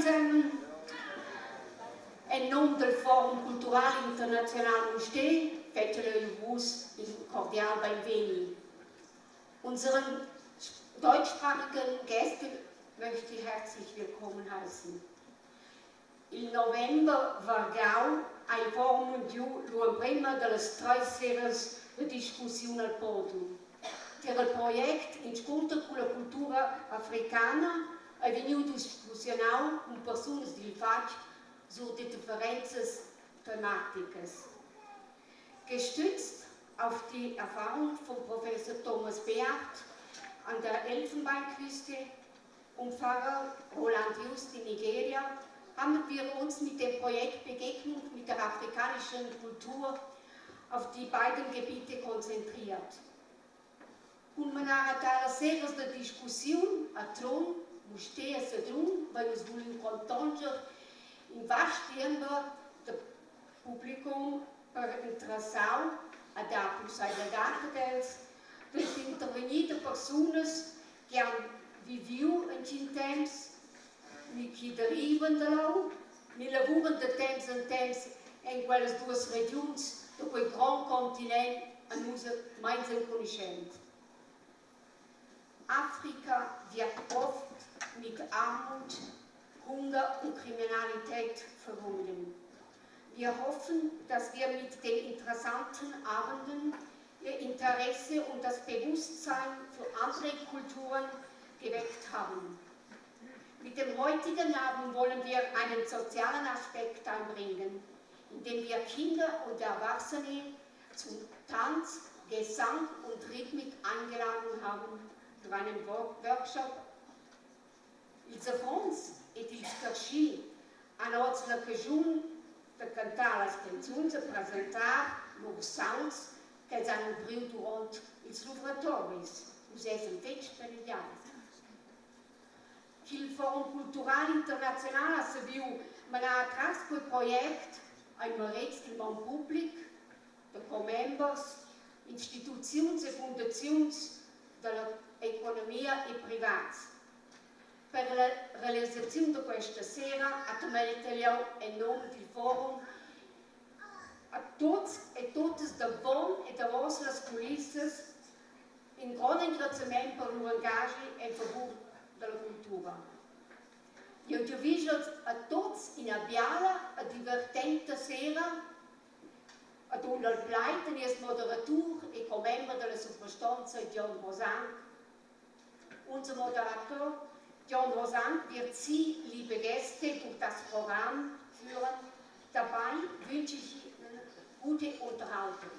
Zusammen. En nom del Forum Cultural International Mustér fetschel jeu vus in cordial beinvegni. Unseren deutschsprachigen Gäste möchte ich herzlich willkommen heißen. Il november vargau ha il Forum giu l'emprema dallas treis seras da discussiun al podium. Tier il project Inscunter culla cultura africana ei vegniu discussionau cun persunas dil fatg sur da differenzas tematicas. Gestützt auf die Erfahrung von Professor Thomas Beard an der Elfenbeinküste und Pfarrer Roland Just in Nigeria haben wir uns mit dem Projekt Begegnung mit der afrikanischen Kultur auf die beiden Gebiete konzentriert. Cun manar a talas seras da discussiun a Trun, Mustér e Sedrun vein nus vuliu contonscher in vast diember da publicum per interessau a dar pusseivladad ad els da intervegnir da persunas che han viviu entgin temps ni che derivan da leu ni lavuran da temps en temps en quellas duas regiuns da quei grond continent a nus meins enconuschent. Afrika wird oft mit Armut, Hunger und Kriminalität verbunden. Wir hoffen, dass wir mit den interessanten Abenden ihr Interesse und das Bewusstsein für andere Kulturen geweckt haben. Mit dem heutigen Abend wollen wir einen sozialen Aspekt einbringen, indem wir Kinder und Erwachsene zum Tanz, Gesang und Rhythmik eingeladen haben durch einen Workshop. Ils affons ed ils carschi han oz l'occasiun da cantar las canzuns e presentar lur saults ch'els han empriu duront ils luvratoris. Nus essan fetg sperigliai. Ch'il Forum cultural internaziunal ha saviu menar atras quei project ein merets dil maun public, da commembers, instituziuns e fundaziuns dalla economia e privats. Per la realisaziun da questa sera ha Tumegl jeu en num dil forum a tuts e tuttas davon e davos las culissas in grond engraziament per lur engaschi en favur dalla cultura. Jeu giavischel a tuts ina biala e divertenta sera e dun al plaid a nies moderatur e commember dalla suprastonza Gion Hosang. Unser Moderator John Hosang wird Sie, liebe Gäste, durch das Programm führen. Dabei wünsche ich Ihnen gute Unterhaltung.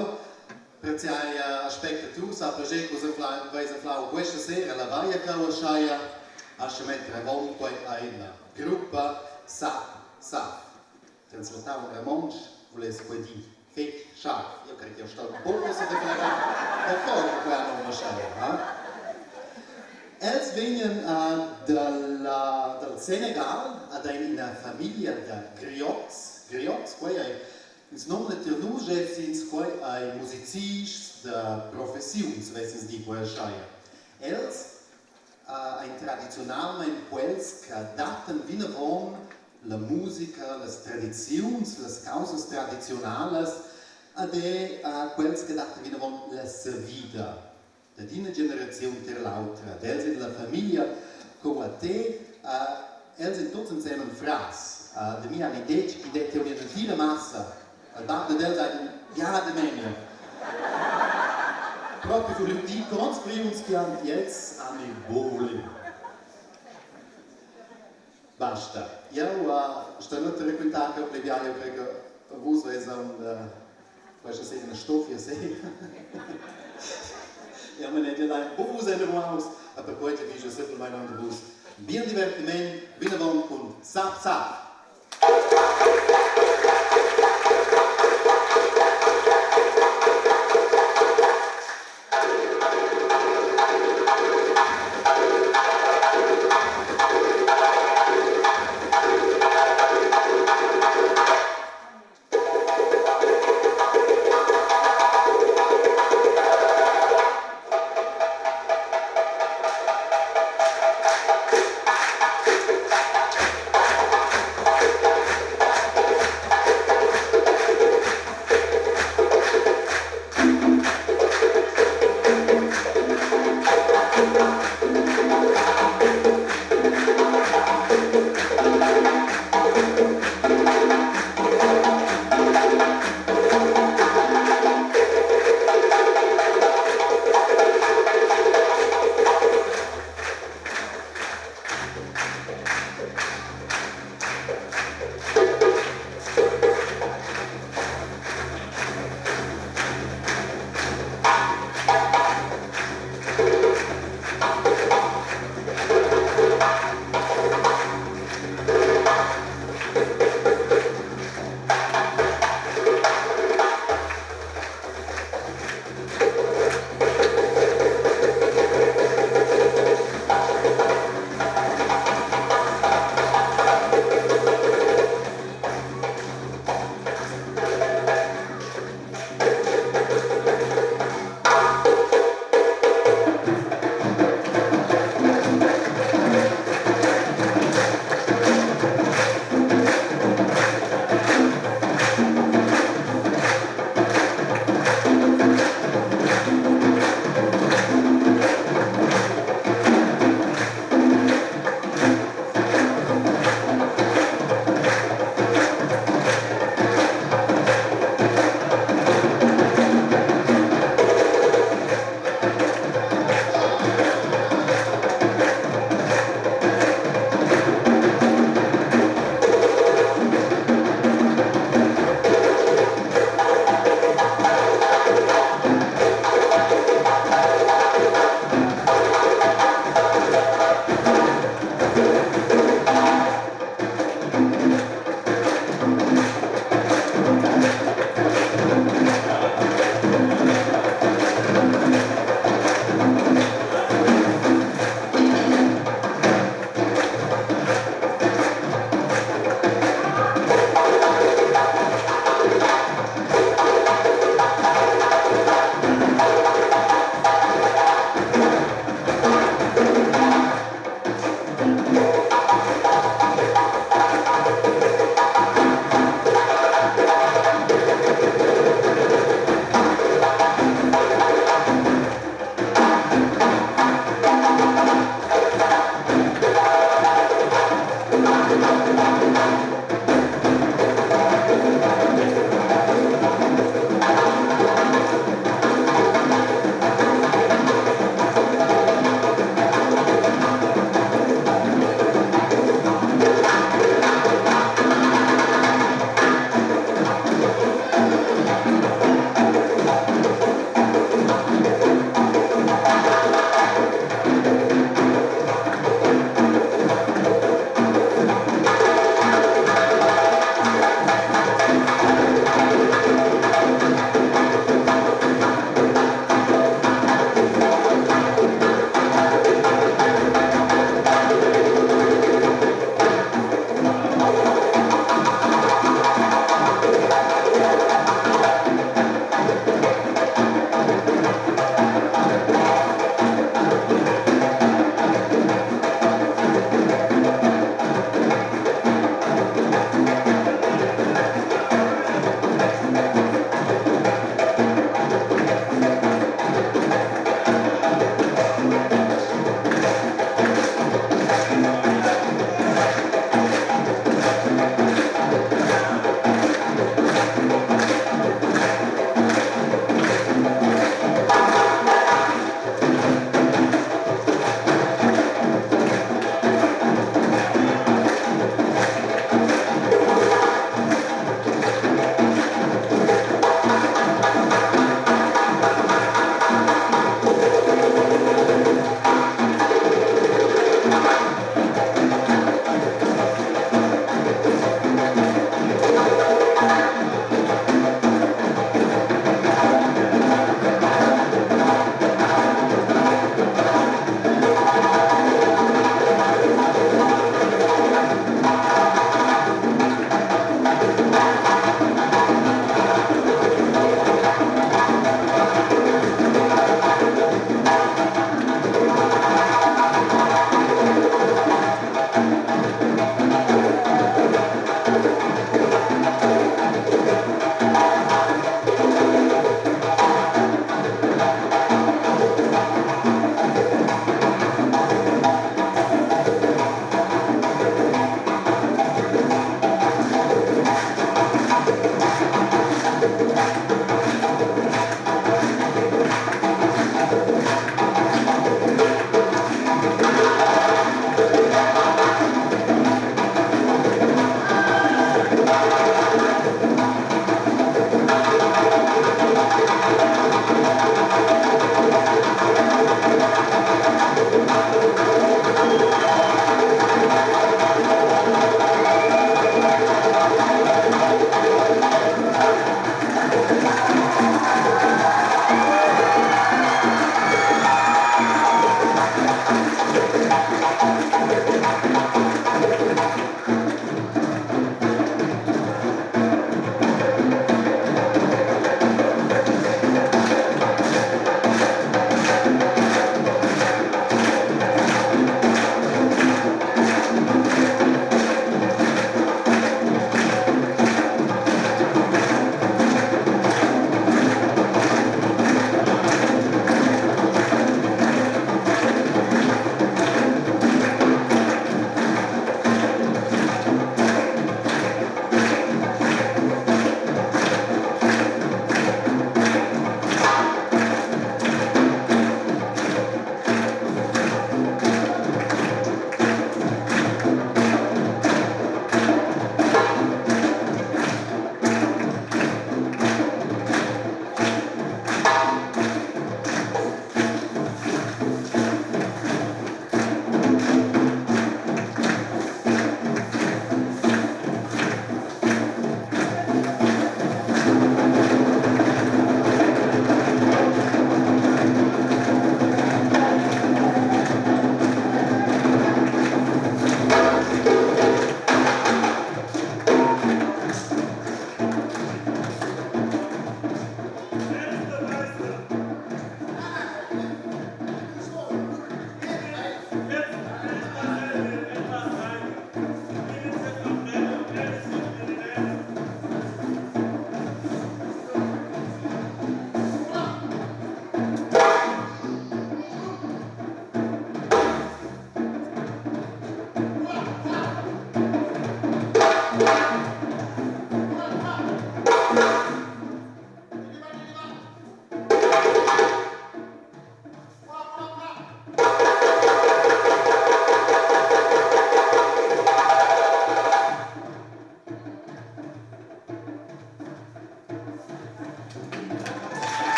Jau preziai aspectaturs, ha plascher che vus veis anflau questa sera la vaia cheu ascheia ascha metter avon quei ei la gruppa Sap Sap. Translatau en romontsch vuless quei dir fetg scharf. Jeu crei ch'jeu stoi buca sedeclarar per che quei ha num ascheia. Ha? Els vegnan dalla, dal Senegal ad ein ina famiglia da griots. Griots, quei ei Ins nomna tier nus jessins quei ei musicists da professiun, savess ins dir quei ascheia. Els ein tradiziunalmein quels che dattan vinavon la musica, las tradiziuns, las causas tradiziunalas ed è quels che dattan vinavon la savida dad ina generaziun tier l'autra. Ad els en la famiglia co a te, els ein tuts ensemen frars. Da mi han detg ch'i detti ina entira massa. Il bab dad els ein ja da memia. Propi vuliu dir cons friuns che han gliez han ei buc vuliu. Basta. Jau sto nuot raquintar che pli bia, jeu crei che vus veis aunc questa sera ina stofia sera. Jau manegia lein buc vus en ruaus, e perquei che vi jeu semplamein aunc da vus bien divertiment, vinavon cun Sap Sap!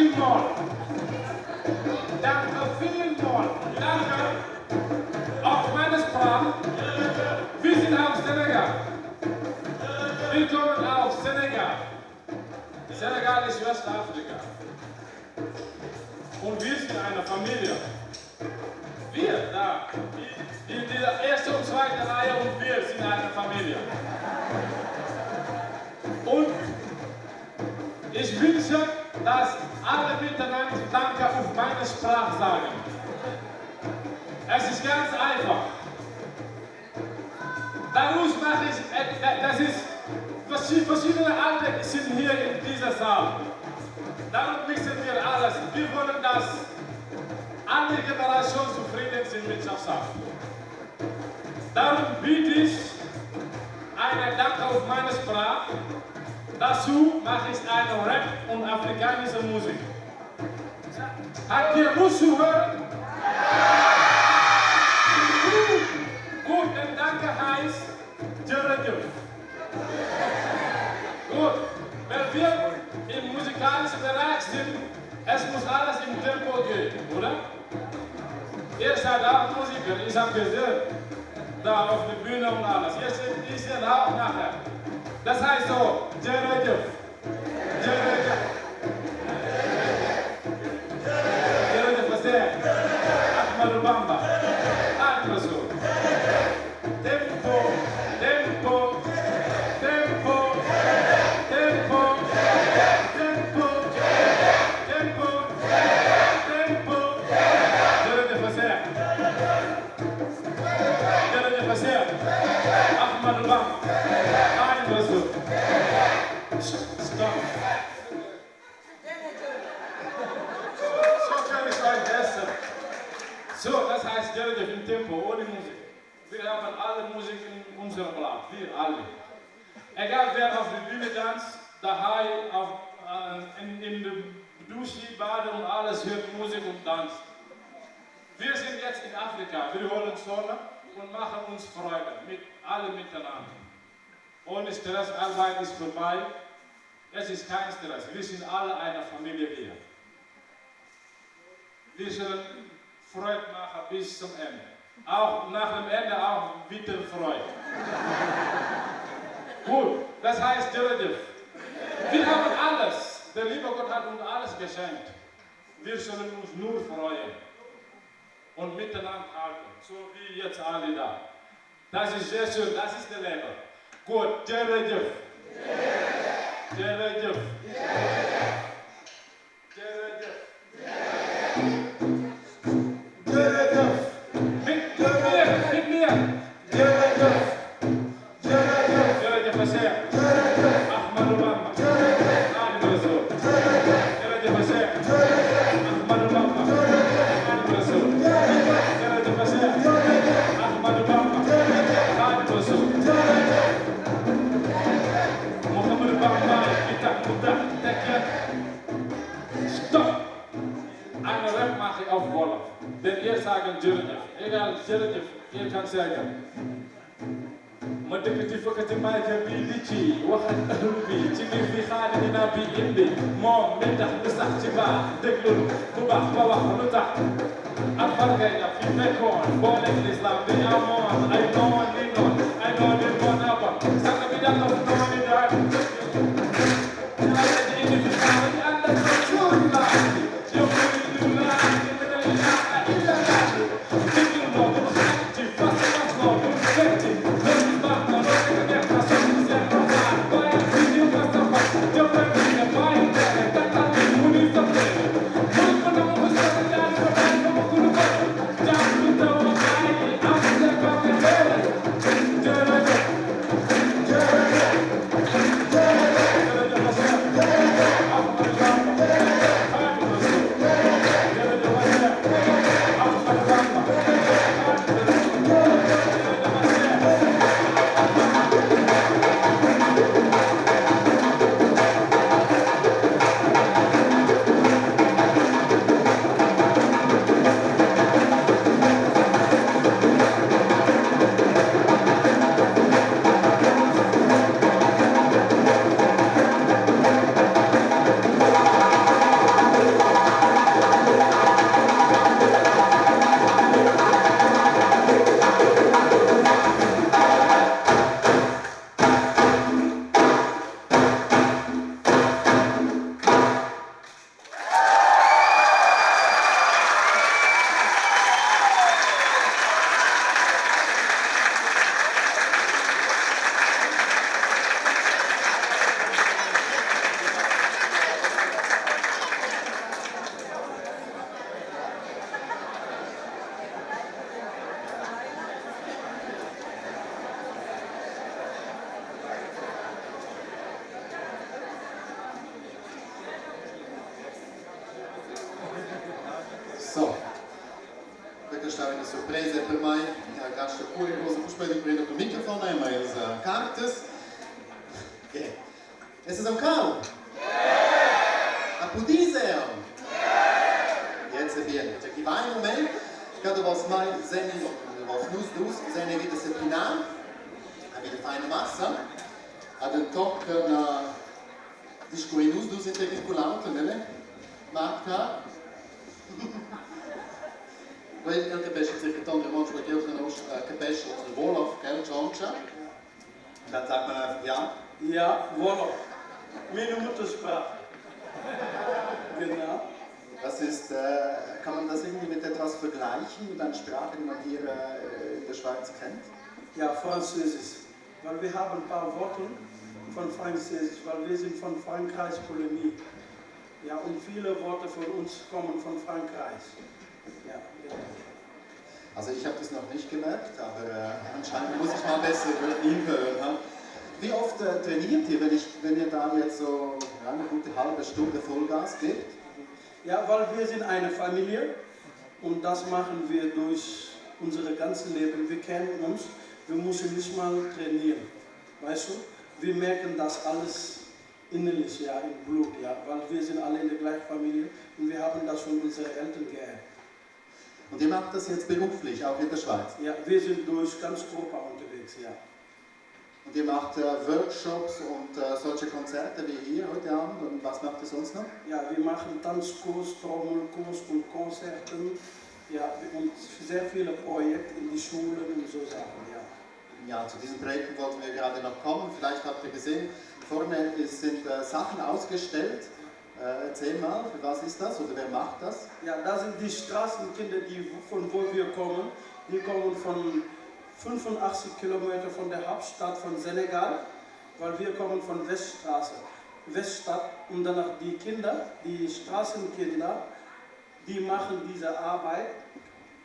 vielmal. Danke vielmal. Danke. Auf meine Sprache. Wir sind aus Senegal. Willkommen aus Senegal. Senegal ist Westafrika. Und wir sind eine Familie. Wir, da, die erste und zweite Reihe und wir sind eine Familie. Und ich wünsche, dass alle miteinander Danke auf meine Sprache sagen. Es ist ganz einfach. Daraus mache ich, das ist, verschiedene Alter sind hier in dieser Saal. Darum mixen wir alles. Wir wollen, dass alle Generationen zufrieden sind mit Saf. Darum biete ich eine Danke auf meine Sprache. Dazu mache ich eine Rap und afrikanische Musik. Habt ihr Lust zu hören? Gut, denn Danke heißt Jërëjëf. Gut, wenn wir im musikalischen Bereich sind, es muss alles im Tempo gehen, oder? Ihr seid auch Musiker, ich habe gesehen, da auf der Bühne und alles. Ihr seht, ich sehe auch nachher. Das heißt so, Jërëjëf. Jërëjëf. Jërëjëf Seex. Ahmadou Bamba. Xaadimu Rasuul. Tempo, tempo, tempo, tempo, tempo, tempo, tempo. Jërëjëf Seex. Jërëjëf Seex. Ahmadou Bamba. Xaadimu Rasuul. Stop. So kann ich euch besser. So, das heißt Jërëjëf im Tempo, ohne Musik. Wir haben alle Musik in unserem Land, wir alle. Egal wer auf der Bühne tanzt, daheim, in der Dusche, Bade und alles hört Musik und tanzt. Wir sind jetzt in Afrika, wir holen Sonne und machen uns Freude, mit alle miteinander. Ohne Stress, Arbeit ist vorbei. Es ist kein Stress, wir sind alle eine Familie hier. Wir sollen Freude machen bis zum Ende. Auch nach dem Ende auch wieder Freude. Gut, das heißt Jërëjëf. Wir haben alles. Der liebe Gott hat uns alles geschenkt. Wir sollen uns nur freuen und miteinander halten, so wie jetzt alle da. Das ist sehr schön, das ist der Leben. Gut, Jërëjëf. Jërëjëf. Jërëjëf. Jërëjëf. Mit mir, mit mir. Jërëjëf. Jërëjëf. Jërëjëf Seex. Ahmadou Bamba. Xaadimu Rasuul. Jërëjëf Seex. Ahmadou Bamba. Xaadimu Rasuul. Jërëjëf Seex. Ahmadou Bamba. Xaadimu Rasuul. Muhammadu Bamba ki tax mu tax tekk. Stopp! Eine Rap mache ich auf Wolof. Denn ihr sagen Jërëjëf. Egal, Jërëjëf, ihr könnt sagen. Ma dëkk ci fëkk ci mayka bi di ci wax ak ëllëg bi ci li fi xaali dina bi indi moom mi tax ñu sax ci baax déglul bu baax ba wax lu tax ak fargay na fi fekkoon booleeg l'islam bi amoon ay noon ni noon ay noon ni bon a bon sang bi dal noon ni daal yàlla ji indi fi xaali di ànd ak Rasulullah yow la ilaha illallah déglul loo dul xaaj ci fas fas loo dul fecci loolu baax na loolu ko neex na sotti seen roxaat bàyyi fi ñu ko sa fas jëfal bi nga bàyyi tere tatal bi mu ni sa tere muy ko na mu sa daal ko daal ko ma kulu ko jàpp taw bàyyi am sa ko tere. Jërëjëf, jërëjëf. Surpresa per mai. Gasta cura cosa puspei da prender cul microfon, ei mai els cartas. Okay. Es es ancau? A pudis er? Jetzt è bien. Cioè, chi va in moment, che du vos mai seni, du vos nus dus seni wieder se pinar, a wieder feine massa, ad un toc na discurri nus dus inter in cul auter, nelle? Marta? Quel el capescha circa ton romontsch quel ch'jeu conosc, capescha il Wolof, quel tschontscha. Dann sagt man einfach ja. Ja, Wolof. Meine Muttersprache. Genau. Das ist, kann man das irgendwie mit etwas vergleichen, mit einer Sprache, die man hier in der Schweiz kennt? Ja, Französisch. Weil wir haben ein paar Worte von Französisch, weil wir sind von Frankreich Kolonie. Ja, und viele Worte von uns kommen von Frankreich. Ja, genau. Also ich habe das noch nicht gemerkt, aber anscheinend muss ich mal besser hinhören. Ha? Wie oft trainiert ihr, wenn ihr da jetzt so, ja, eine gute halbe Stunde Vollgas gebt? Ja, weil wir sind eine Familie und das machen wir durch unser ganzes Leben. Wir kennen uns, wir müssen nicht mal trainieren. Weißt du, wir merken das alles innerlich, ja, im Blut, ja, weil wir sind alle in der gleichen Familie und wir haben das von unseren Eltern geerbt. Und ihr macht das jetzt beruflich, auch in der Schweiz? Ja, wir sind durch ganz Europa unterwegs, ja. Und ihr macht Workshops und solche Konzerte wie hier heute Abend und was macht ihr sonst noch? Ja, wir machen Tanzkurs, Trommelkurs und Konzerten, ja, und sehr viele Projekte in die Schulen und so Sachen, ja. Ja, zu diesen Projekten wollten wir gerade noch kommen. Vielleicht habt ihr gesehen, vorne sind Sachen ausgestellt. Erzähl mal, für was ist das oder wer macht das? Ja, das sind die Straßenkinder, die von wo wir kommen. Die kommen von 85 Kilometer von der Hauptstadt von Senegal, weil wir kommen von Weststraße, Weststadt. Und danach die Kinder, die Straßenkinder, die machen diese Arbeit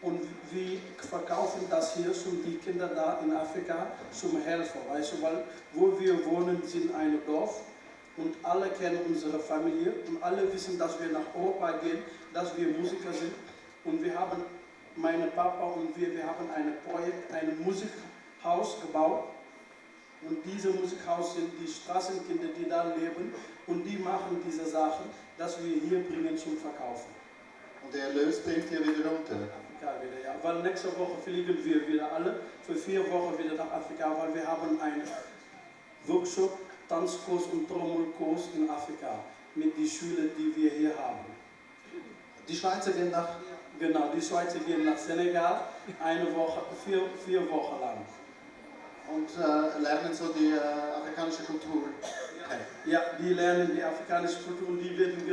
und wir verkaufen das hier zum die Kinder da in Afrika zum Helfen, weißt du, weil wo wir wohnen, sind ein Dorf und alle kennen unsere Familie und alle wissen, dass wir nach Europa gehen, dass wir Musiker sind und wir haben, meine Papa und wir, wir haben ein Projekt, ein Musikhaus gebaut und diese Musikhaus sind die Straßenkinder, die da leben und die machen diese Sachen, dass wir hier bringen zum Verkaufen. Und der Erlös bringt ihr wieder runter? Afrika wieder, ja. Weil nächste Woche fliegen wir wieder alle für 4 Wochen wieder nach Afrika, weil wir haben einen Workshop, Tanzkurs und Trommelkurs in Afrika mit den Schülern, die wir hier haben. Die Schweizer gehen nach? Genau, die Schweizer gehen nach Senegal, eine Woche, 4 Wochen lang. Und lernen so die afrikanische Kultur kennen? Ja, die lernen die afrikanische Kultur und die werden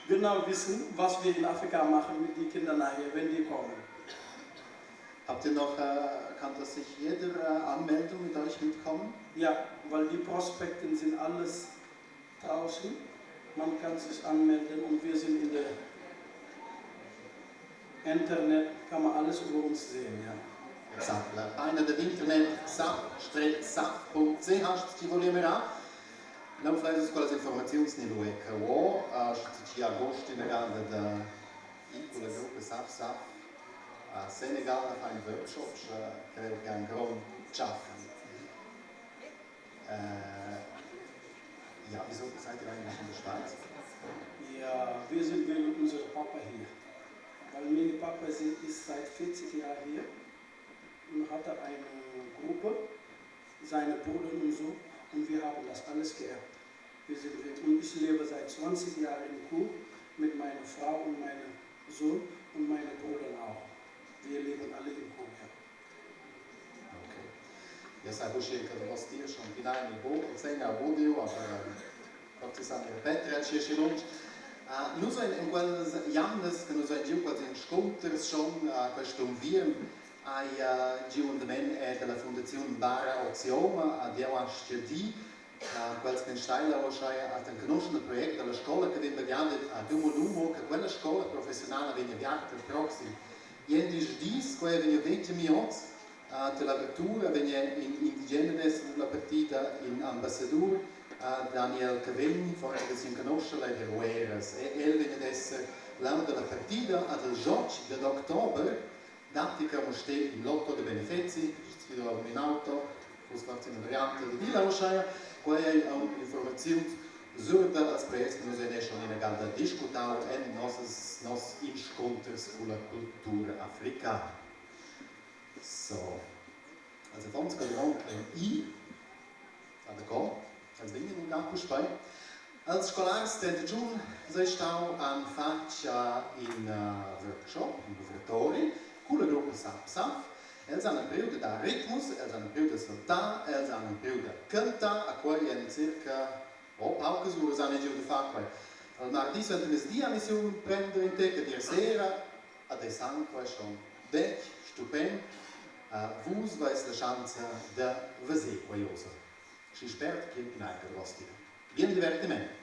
genau wissen, was wir in Afrika machen mit den Kindern nachher, wenn die kommen. Habt ihr noch, kann das sich jeder anmelden und mit euch mitkommen? Ja, weil die Prospekte sind alles draußen. Man kann sich anmelden und wir sind in der Internet, kann man alles über uns sehen, ja. Exakt, la pagina dell'internet sap-sap punkt c h ci vogliamo là. Non fai con le informazioni di lui che ho, ci agosto in grande da con la gruppa Sap Sap a Senegal a fare un workshop, credo che è un gran ciaff. Ja, wieso seid ihr eigentlich in der Schweiz? Ja, wir sind wegen unserem Papa hier. Weil mein Papa ist seit 40 Jahren hier und hatte eine Gruppe, seine Bruder und so, und wir haben das alles geerbt. Und ich lebe seit 20 Jahren in Chur mit meiner Frau und meinem Sohn und meinen Brüdern auch. Wir leben alle in Chur, ja. Okay. Ja, sai uscì che was dir schon hinein in Bo, und auch Bodio, aber Gott sei Dank, Peter hat schon lunch. Nu so in quels jamnas che nu so in giu quels inscunters schon, questo un viem, ai giu un men è della Fondazione Bara Ozioma, a Dieu a Stedi, quels che in Steila o schai a ten conoscere il progetto della scuola che viene mediante a Dumo Dumo, che quella scuola professionale viene aperta il prossimo. Jendisch dis, quella viene 20 minuti, dell'apertura viene in indigene della partita in ambassador, Daniel Cavegn, forse che si conosce, lei è Rueras, e el viene ad essere l'anno della partita ad il gioc dell'ottobre, Datti che Mustér in lotto de benefeci, sfido in auto, fuss forse una variante da dir uscheia. Quei ei aunc informaziuns sur da als projects che nus vein schon ina gada discutau en nossas nos inscunters culla cultura africana. So, als affons che duront ein i, d'accord, els vegnan in ga puspei. Els scolars denter giun sei stau han fatg in workshop, in luvratori culla gruppa Sap Saf. Els han empriu da dar ritmus, els han empriu da saltar, els han empriu da cantar, a quei en circa oh, paucas uras han ei giu da far quei. Al mardi suentermezdi han ei siu prender in tec ed ier sera ad ei san quei schon detg stupent. Vus veis la schanza da veser quei ossa. Schi spert che gnanca davos ti. Bien divertiment!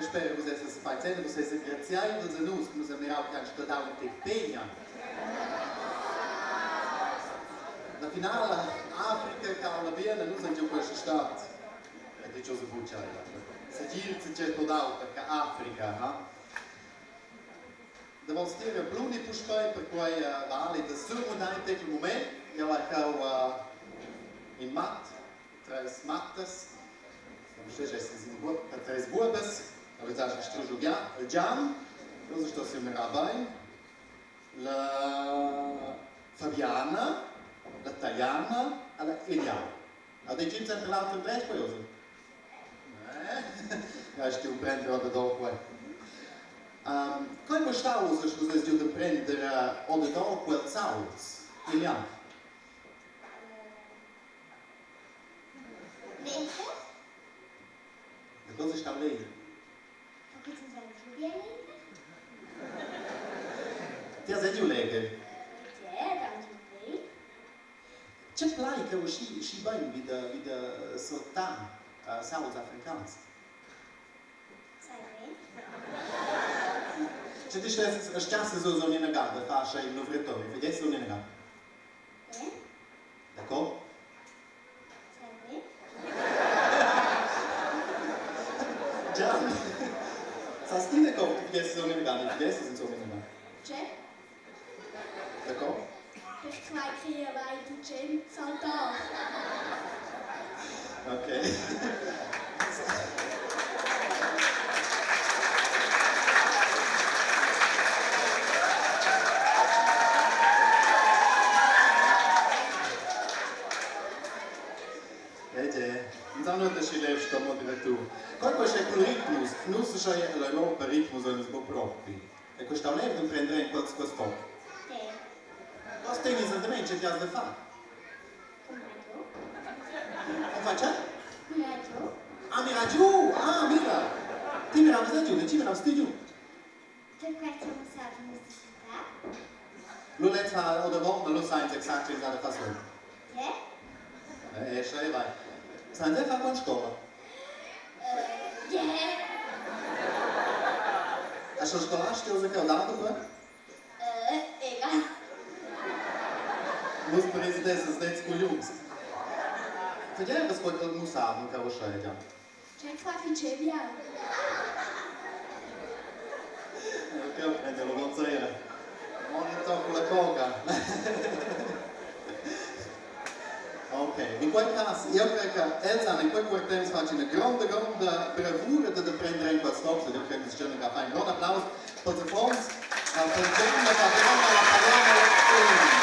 spero che vus essas fai cena, vus essas engraziaivels a nus, che nus han mirau che han stadau in tec pegna. La finala, Africa caula bien, nus han giu questa stad. E dice Josef Bucciaia. Segir c'è tot auter che Africa, ha? Davos tier pluni puspei, perquei vali da surmuntar in tec il mument. Jeu hai cheu in mat, treis mattas, treis buobas, avess aunc strusch il Gian, ussa sto siu mirar bein, la Fabiana, la Taliana e la Eliana. Ha detg in sempre l'auter dretg quei ussa? Ja, stiu prender ordador quei. Quei po stau ussa sche vus veis giu da prender ordador quels sauts, Elian? Leger? Da cosa stau leger? Perché tu sei giù bien leger? Ti has giu leger? Ja, dann giu bein. Tge plai cheu aschi schi bein vi da vi da saltar sauts africans? Sai bein. Sche ti stesses stesses oz ina gada far sche il luvratori, fagess ina gada? Eh? D'accord? Sai bein. Gian, sas ti d'accord che fagess ina gada? Fagess insomma ina gada? Tge? D'accord? Perquai che jeu hai gugent saltà. Ok. Eh ge, ins ha nuot aschi lev sco moderatur. Quei quei è cul ritmus, nus schai l'Europa ritmus eis buc propi. E questa lev d'emprender en quels quest toc. Was tegn esattamente che ti has da far? Come faccia? Mira giù. Ah, mira giù! Ah, mira! Ti miravas da giù, da ci miravas ti giù. Perquai che non sabe musicità. Lu lez fa o davon, ma lu sainz exact che da far so. Yeah? Sche vai. Sainz fa con scola. Yeah. Hast du scolast o che dato qua? Egal. Nus presidesses dets cugliuns. Fagievas quei che mussavan che uscheia. C'è qua facevi Ok, prende lo gonzaia. Non tocco la coca. Ok, in quel cas, io credo che els han in quel quel temps fatg una grande, grande bravura da prendere in quel stop, io credo che si che fa un grande applaus per els affons, per Gian, la Fabiana, la Fabiana, la Elena.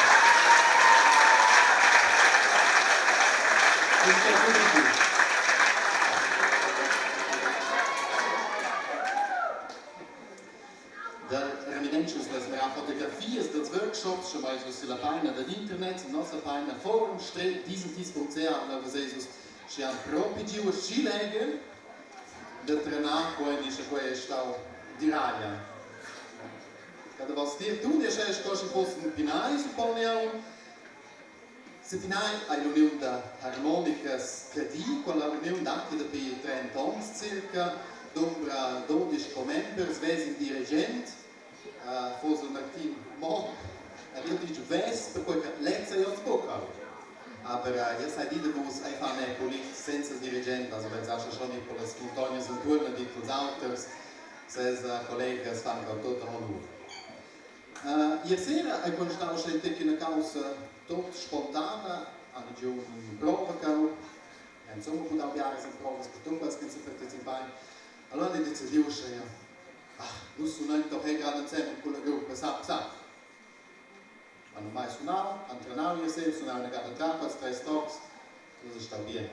Da reminiscences las mera fotografias dels workshops, sche mai sus la pagina dad internet, nossa pagina forum-disentis.ch, la veseis sche han propi giu a schileger da trenar quei, sche quei è stau diraglia. Cada vos dir tu, ne sche sco sche fossen pinai, supponiamo. Se pinai ei l'uniun da harmonicas Cadi, quella uniun datti dapi 30 onns circa, dumbra 12 commembers, ves in dirigent, fos il Martin Mock, er io dic ves, perquei che lezza ei oz buca. Aber io sai dir da vus, ei fan è pulit senza dirigent, also wenn sa schon nicht con las muntognas intorno di tuts auters, ses collegas fan cau tutta honur. Ier sera ei constau sche tec ina caussa tot spontana, hanno giu un prova cau, insomma pudau biaras provas per tumbas che si partecipai. Allora hanno decidiu sche ah, nus sunain doch eh grad insieme con la gruppa Sap Sap. Hanno mai sunau, han trenau ier sera, sunau una gada trapas, tres tocs, das ist bien.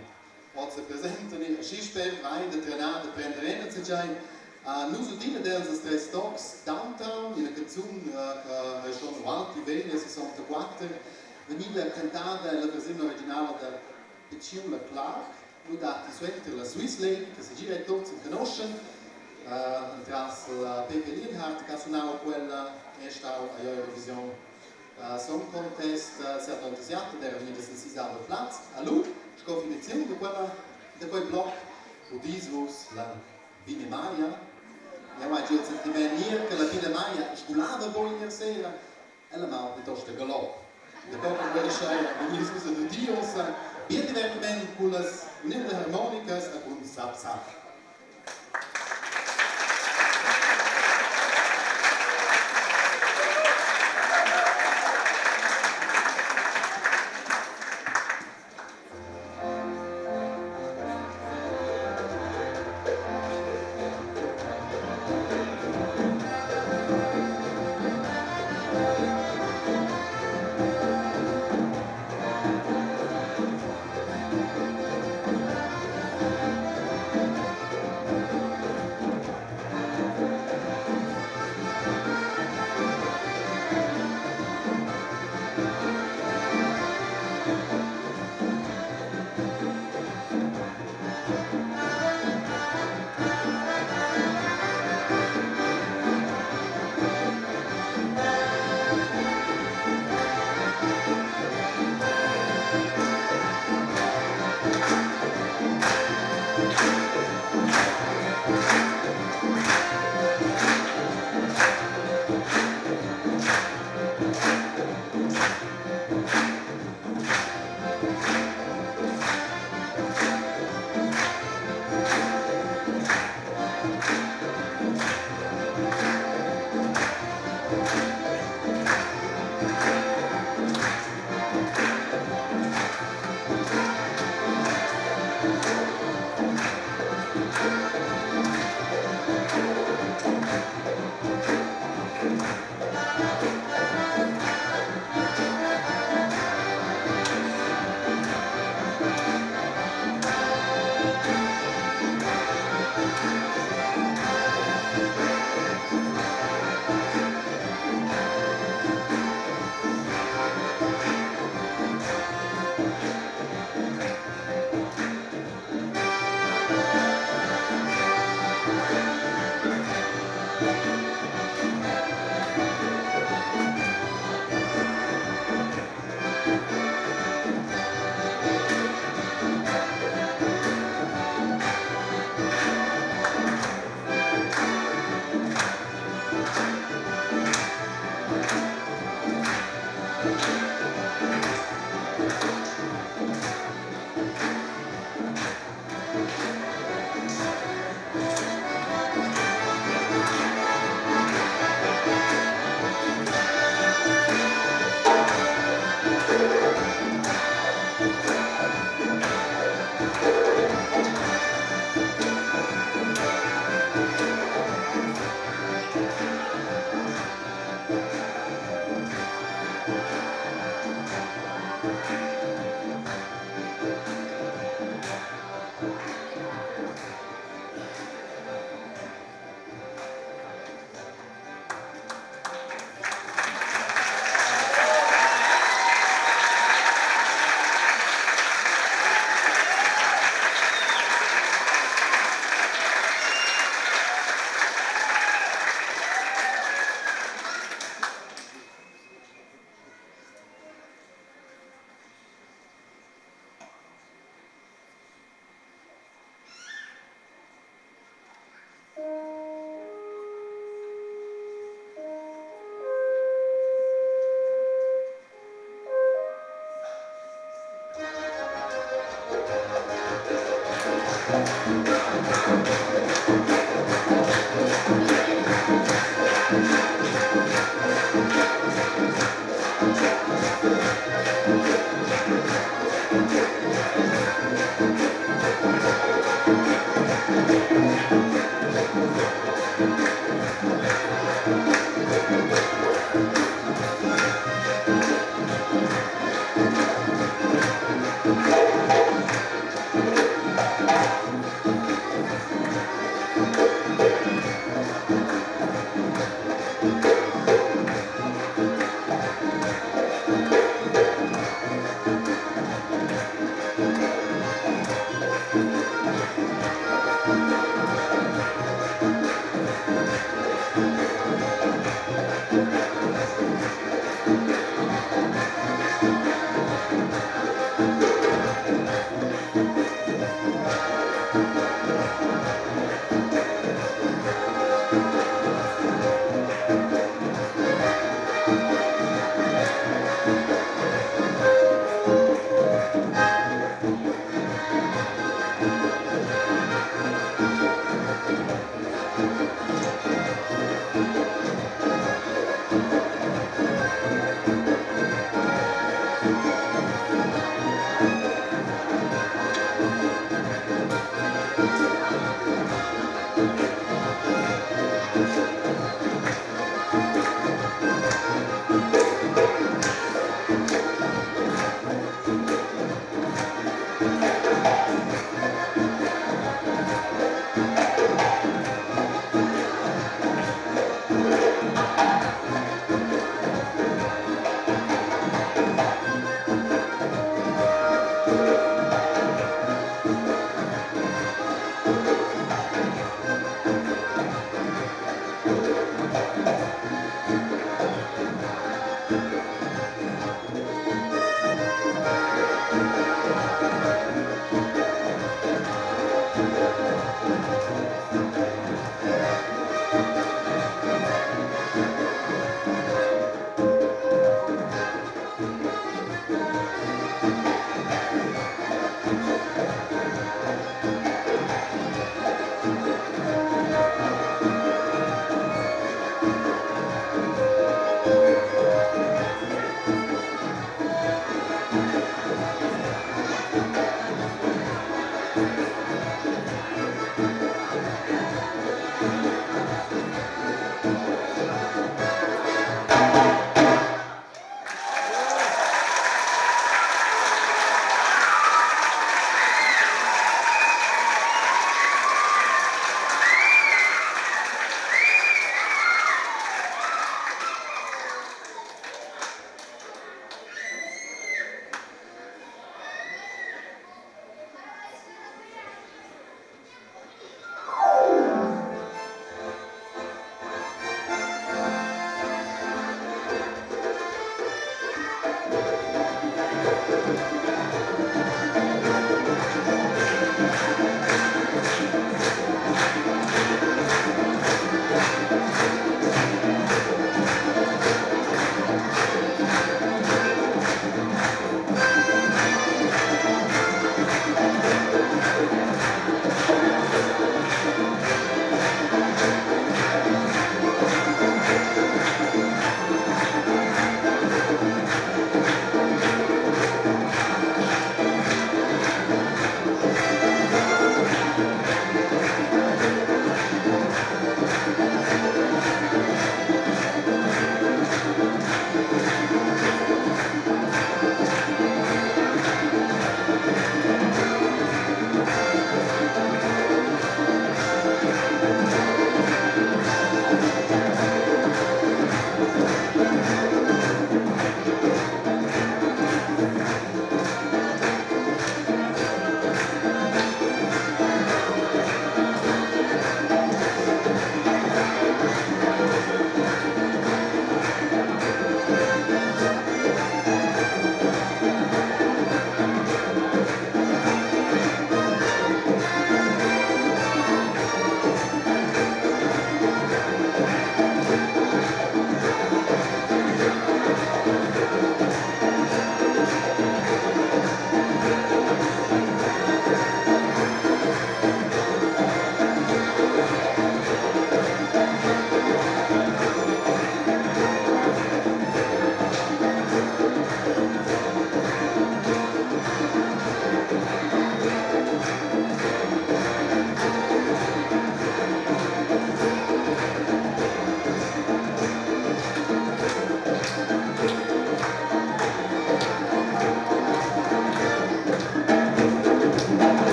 Oz se presentano, aschi spert vai da trenar, da prendere en giai. Nus udina dels els tres tocs Downtown, ina canzun che è schon alti veglia, 64, veniva cantada la versione originale da Petula Clark, nu datti suenter la Swiss Lady, che si gira tutti in conoscen, entras la Pepe Lienhardt che ha suonau quella è stau a Eurovision Song Contest 77 ed era vegnida sin sisavel plaz. A lu, sco finiziun da quella da quei bloc, udis vus la Vine Maia. Jau hai giu il sentiment ner che la vita maia sgulava buc ier sera. Ella mava plitost a galop. Da co che quella scheira vegniss ussa d'udir ussa bien divertiment cullas uniun da harmonicas e cun Sap Sap.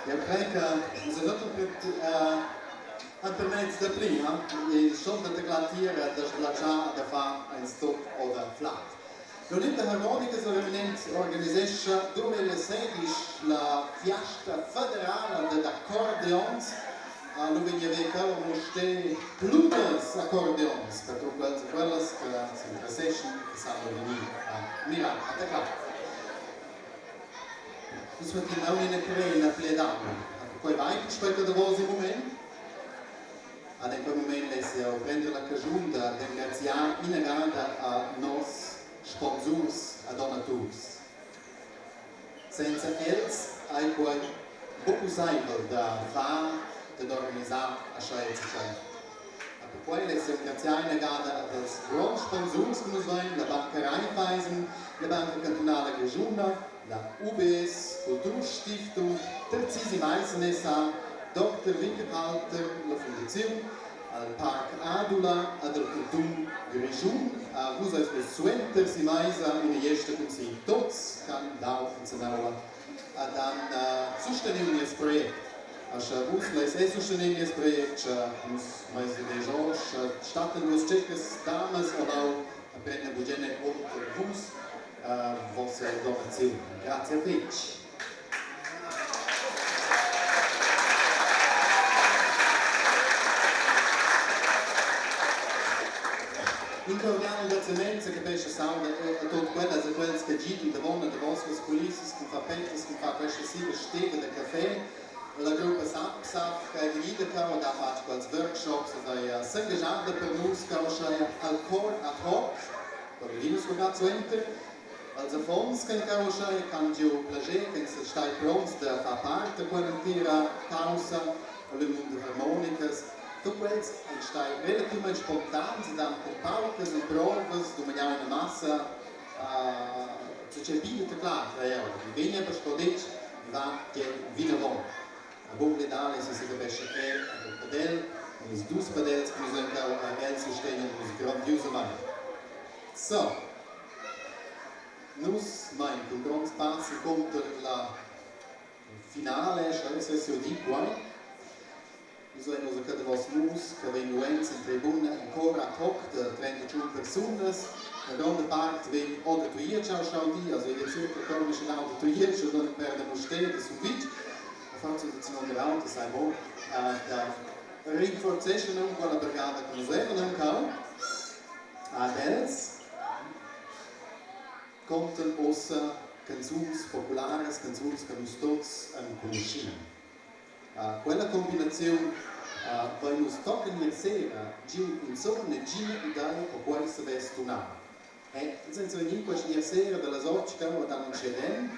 Eu crei che nus havein empermess dapli, ha? Il schon da teclar tier da sblatschar da far ein stop oder flat. L'Uniun da harmonicas reminent organisescha 2016 la fiasta federala dad accordeons. Lu vegn haver cheu a Mustér plumas accordeons per tut quels e quellas che s'interesseschan e san lu vegnir a mirar a teclar. Nus mettin aunc ina cureina pledada. Quei va puspei per davos in mument. Ad en quei mument less jeu prender la caschun da d'engraziar inagada a nos sponsurs e donaturs. Senza els ei quei buc pusseivel da far, dad organisar aschia enzatgei. E perquei less jeu engraziar inagada ad els gronds sponsurs che nus vein, la Banca Raiffeisen, la Banca cantunala grischuna, la UBS Kulturstiftung, Terzisi Maissen SA, Dr. Winterhalter, la fundaziun, al Parc Adula ad al cantun Grischun. A vus eis vus suenter si meisa ina jesta cun si tots ch'han dau ensenaua ad han susteniu nies project. Ascha vus leis è sustener nies project, scha nus meis de George statten duas tscheccas damas o lau a prender bugen encunter vus vossa donaziun. Grazie fetg. In cordial ringraziament secapescha sauda a tut quellas e quels che gidan davon e davos las culissas cun far pettas, cun far questa sira steva da caffè. La gruppa SAP che è vegnida cheu ed ha fatg quels workshops ed ei s'engaschada per nus cheu aschia al cor ad hoc, per Linus Furgat suenter. Als affons ch'ein cheu aschia ch'han giu plascher, ch'ein stai pronts da far part da quell'entira caussa, al mund da harmonicas, tut quels ein stai relativmein spontans ed han cun paucas emprovas dumagnau ina massa tgei bi da clar, crei jeu. I vegn aber sco detg, i va gie vinavon. A buc l'idale se secapescha è ad padel, con ils dus padels che nus vein cheu, els sustegnan nus grandiusamain. So, Nus mein cun gronds pass encunter la finale, sche se jeu di quei. Nus vein ussa cheu davos nus che vegn uonn en tribuna in chor ad hoc da 31 persunas. La gronda part vegn o da Tujetsch au schau di, also igl circa chor mischedau da Tujetsch e dann per da Mustér da Sumvitg. La forza da Zinonder Auto sai mo da rinforzeschan aunc quella brigada che nus vevan aunc cau. Ad els contan ussa canzuns popularas, canzuns che nus tuts enconuschin. Quella combinaziun vein nus tochen ier sera giu insumma negina idea co quei savess tunar. E senza vegnir questa ier sera dallas otg cheu ad han entschiet en,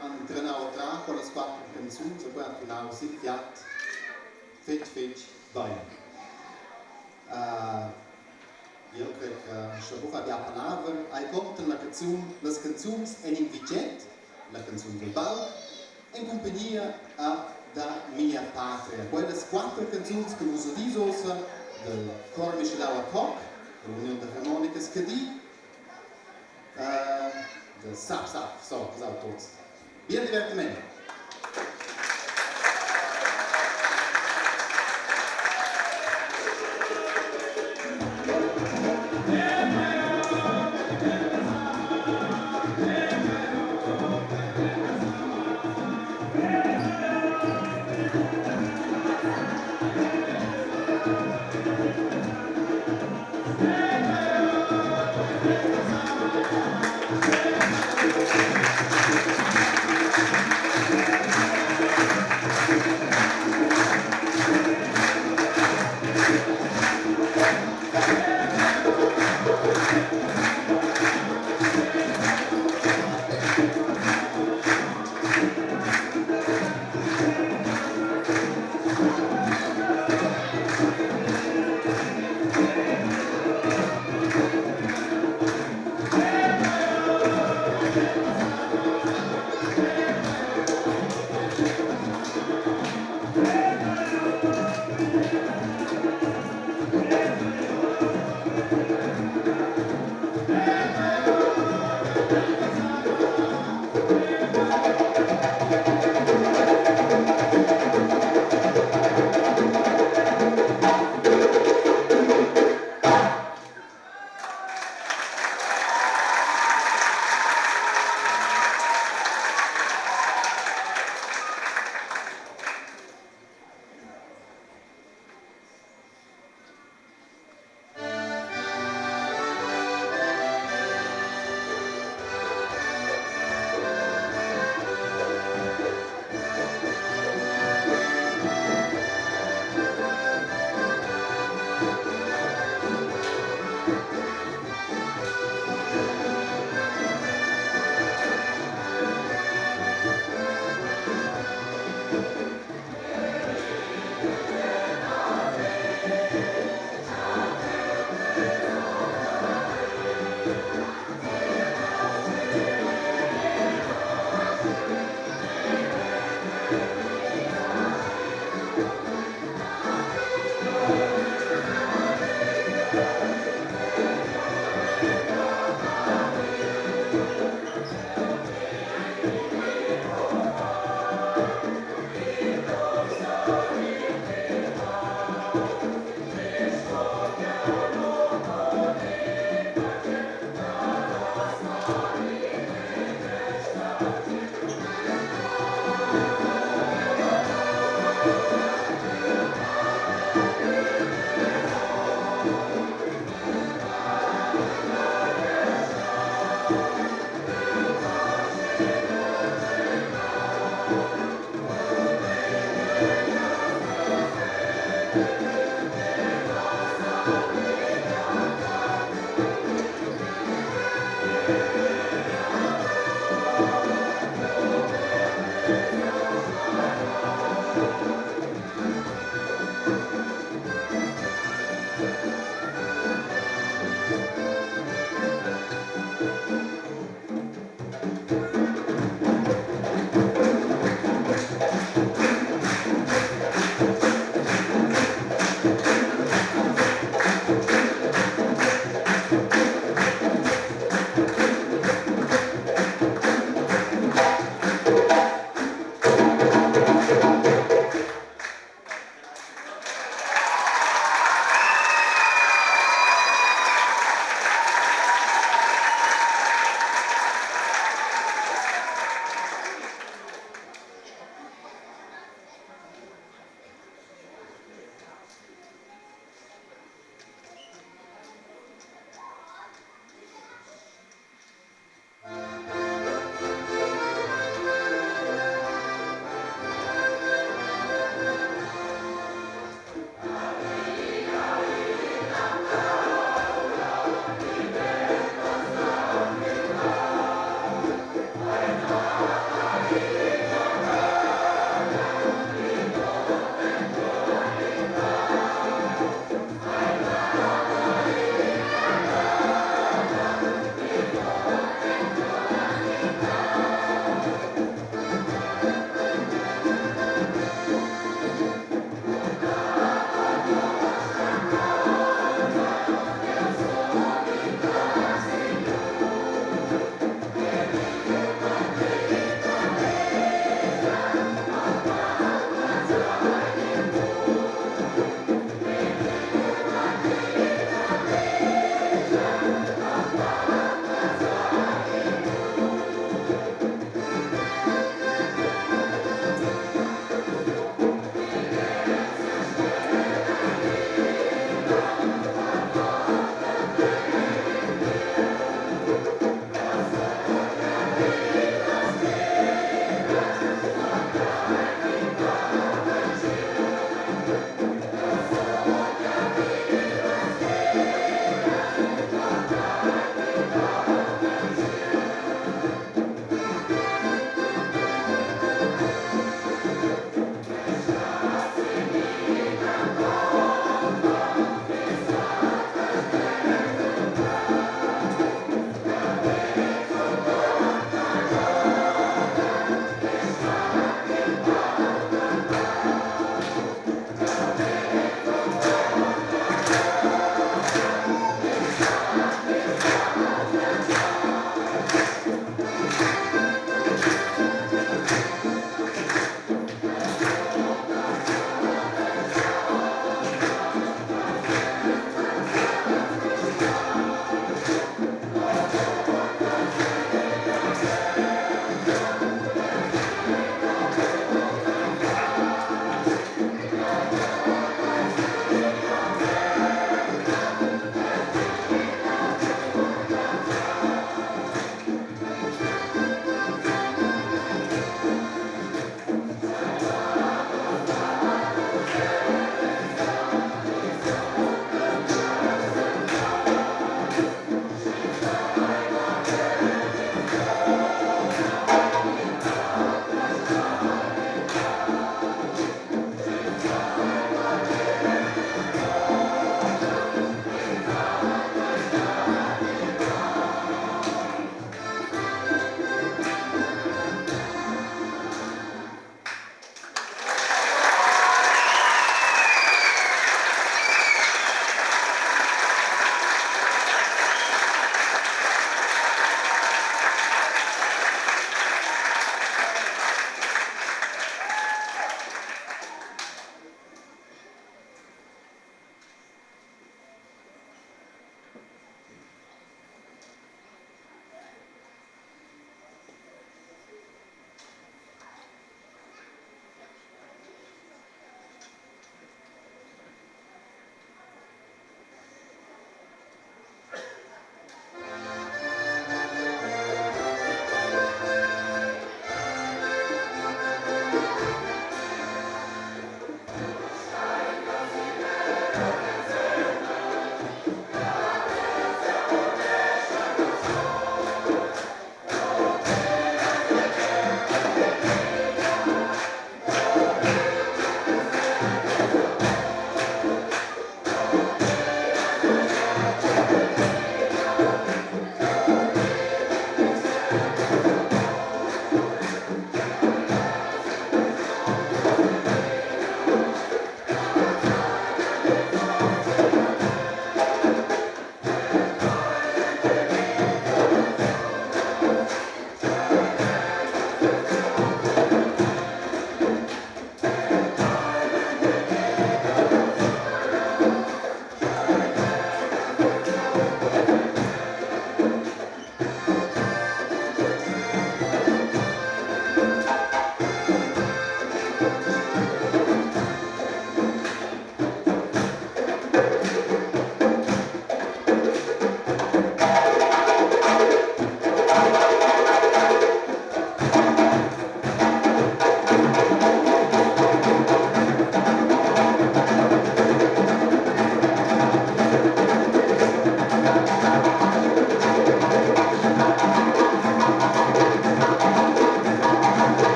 han trenau a quellas quatter canzuns e quei ha tunau sil fiat fetg fetg bein. Jeu crei che sche buca bia palaver, ei contan la canzun, las canzuns en in vitget, la canzun dil bal, en cumpignia a da mia patria. Quellas quatter canzuns che vus udis ussa del Chor mischedau ad hoc, dall'Uniun da harmonicas Cadi, del Sap Sap, so, das auch tots. Bien divertiment!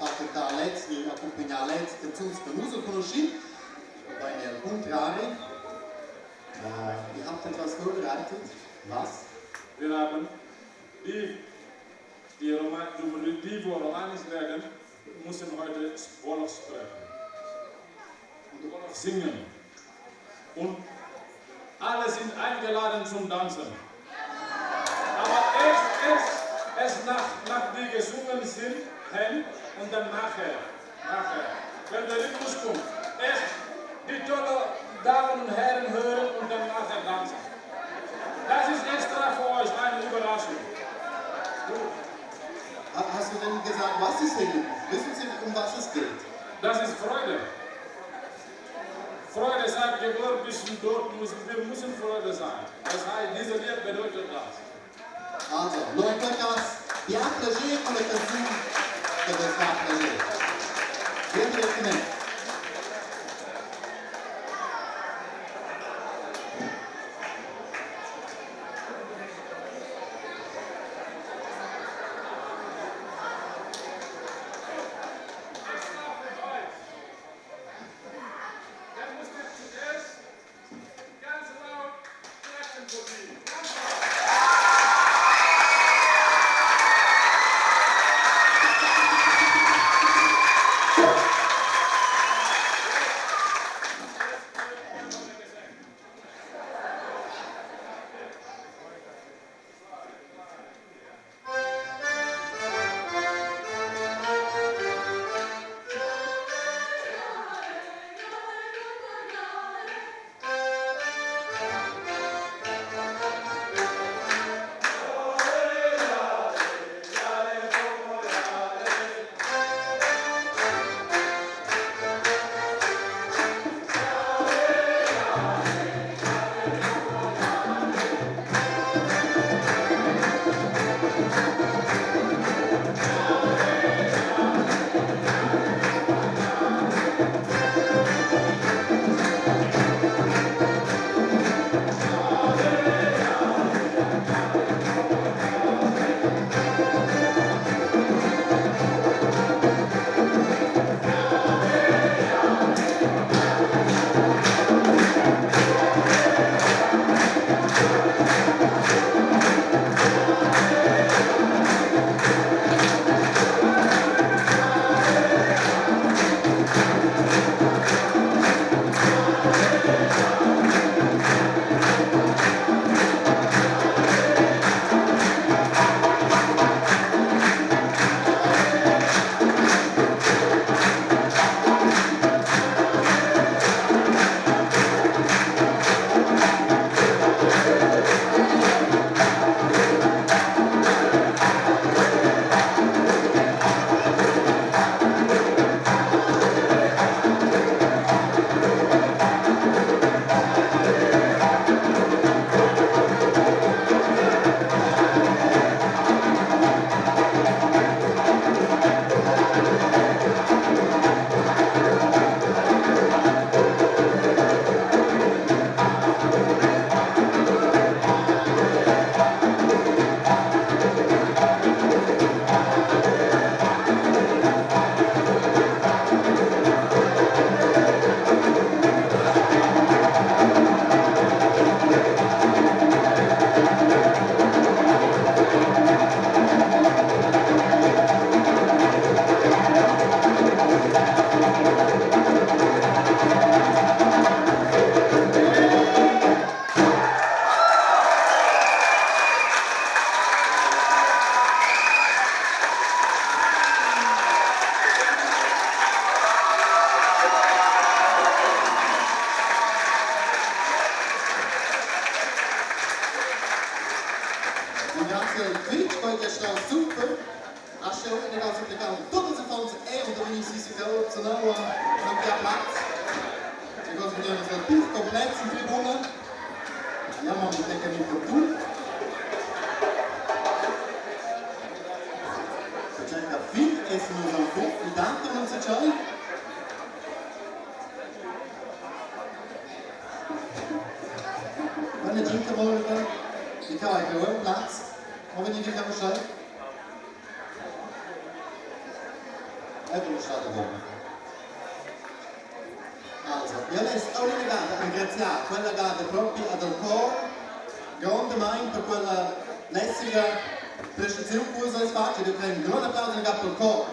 fa cantar lez ni accumpignar lez canzuns che nus conoscin, wobei al contrari. Ihr habt etwas vorbereitet. Was? Wir haben die, die, Roma, die, die wo Romanisch lernen, müssen heute Wolof sprechen. Und Wolof singen. Und alle sind eingeladen zum Tanzen. Aber erst, erst, erst nach, nach die gesungen sind, hen, und dann nachher, nachher, wenn der Rhythmus kommt, erst die tolle Damen und Herren hören und dann nachher tanzen. Das ist extra für euch eine Überraschung. Gut. Hast du denn gesagt, was sie singen? Wissen Sie, um was es geht? Das ist Freude. Freude sagt, geboren bis zum Tod, wir müssen Freude sein. Das heißt, dieser Lied bedeutet das. Also, lo in quel cas, bia plascher con la canzun che vos fa plascher. Bien direttament. Extra für euch. Dann müsst ihr zuerst ganz laut klatschen für sie. Ganz laut. Un grazie al Twitch, quel che sta super. Asche una cosa applicare tutti i fonds e un domini si si zu no non c'è Platz. E cosa vediamo se più completo in tribuna. Andiamo a mettere in fortuna. C'è fin e sono un po' intanto non si c'è. Wenn ihr trinken wollt, ich kann euch einen Platz. Wo wenn ich dich schnell? È stata buona. Also, io less aunc ina gada engraziar quella gada propi ad al cor grondamaing per quella lässiga prestaziun che vus veis fatg ed eu crei un grond applaus in cap al cor.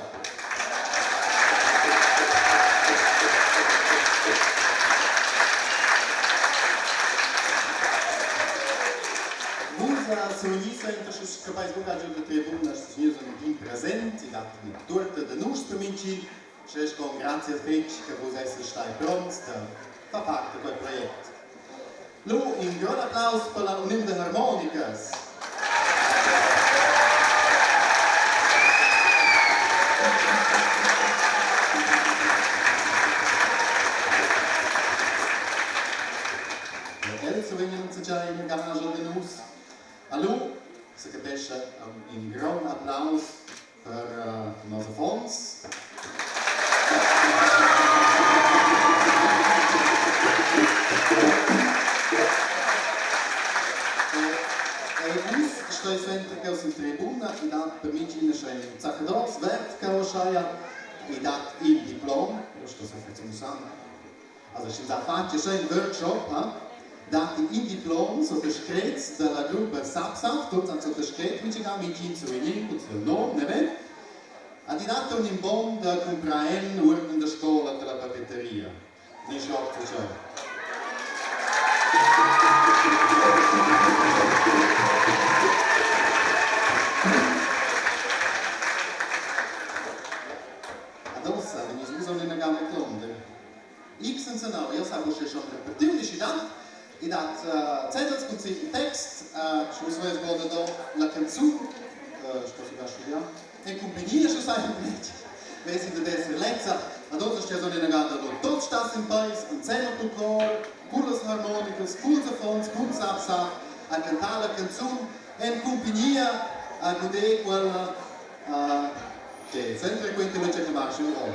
Vus survegnis suenter sche capeis buca giu da tribuna, sche vegnius un pign present, i dat ina tuorta da nus per mintgin. Sche con grazia fetg che vus esses stai pronts da far part da quei project. Lu in grond applaus per la uniun da harmonicas. Els vegnan enzatgei ina garascha da nus. Allu secapescha in grond applaus per nos affons. E vus stei suenter cheu sin tribuna, i dat per mintgina sche in zaccados verd cheu ascheia, i dat il diplom, io sto sofferzun san. Also sch'ins ha fatg sche in workshop, ha, datti in diplom sottoscrets dalla gruppa SAPSAF, tuts han sottoscret mintga mintgin survegnin cun siu nom, ne vez? Ad i dat un bon da cumprar en uorden da scola per la papeteria. Ni schoc tscheu. Ad ossa vegnis vus aunc ina gada clonder. X enzenau, io sa buca schon repartiu ni schi dat. I dat cedels cun si il text, sche vus veis buca do la canzun, sto sogar studiar, en cumpignia, sche sai il vesi dad esser lezza. Ad oz stia son inagada do tots stas in peis, ensemen cul cor, cullas harmonicas, culs affons, cun sap sap, a cantar la canzun en cumpignia, a guder quella, che sempre quenta luce che marcia in Rom.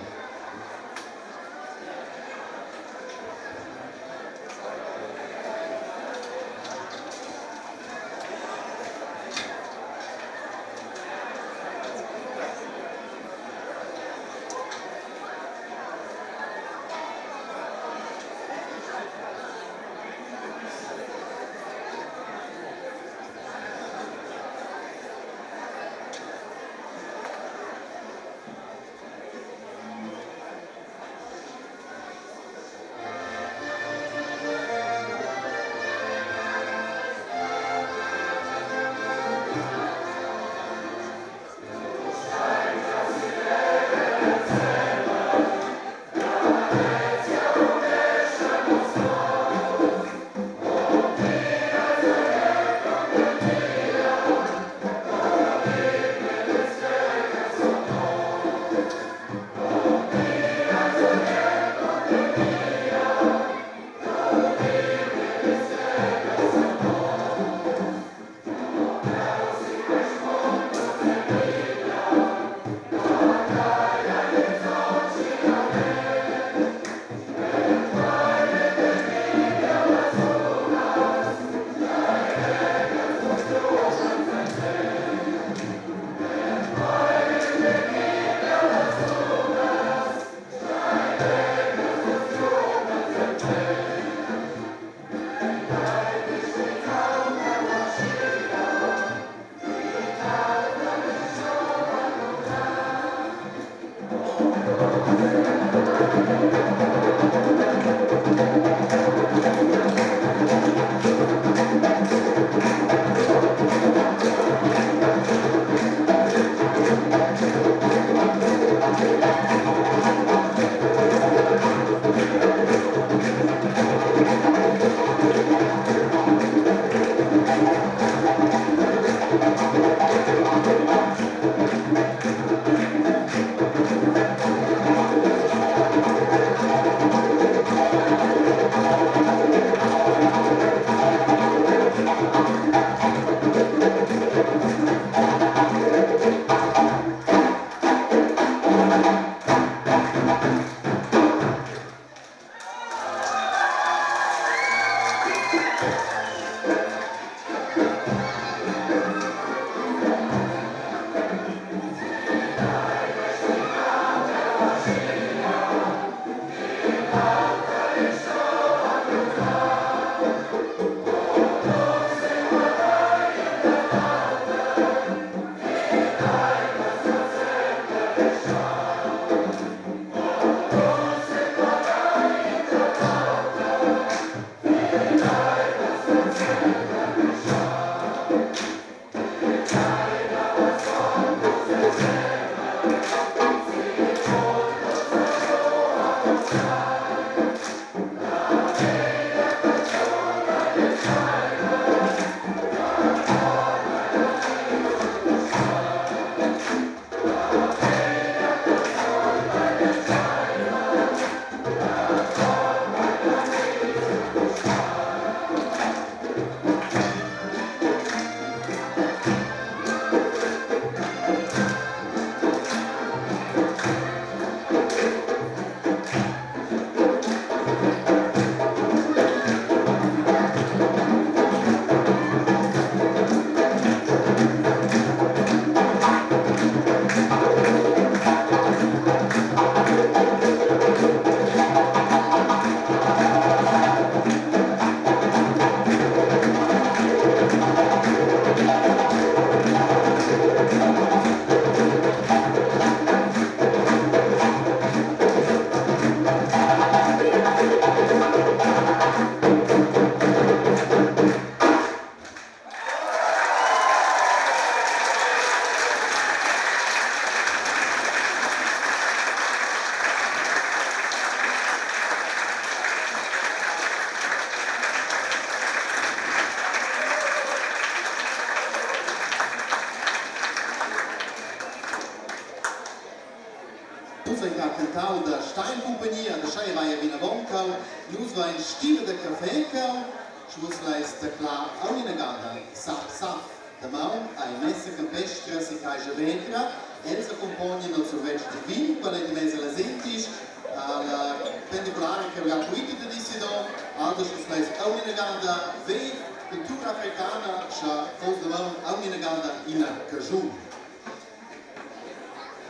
Nus vein già cantau da Stein Cumpagnia, da schei vai vinavon cau. Nus vein stiva da caffè cau. Sche vus leis teclar aunc ina gada Saf Saf damaun ei messa campestra si Caischa Ventra. Els accumpognan al survetsch divin, quella ei mesa las entisch, alla pendiculara che ha quita da Dissidon. Alter sche vus leis aunc ina gada ver cultura africana, sche fos damaun aunc ina gada ina caschun.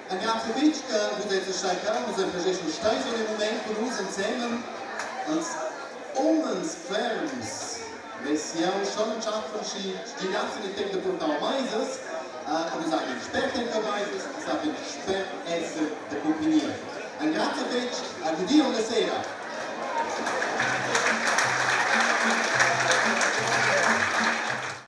En grazia fetg che vus essas stai cheu, nus enfageschan steis il mument cun nus ensemen als umens ferms. Vess jeu schon entschaffen schi stgirassi il temp da purtar meisas. Nus havein spert enca meisas, nus havein spert.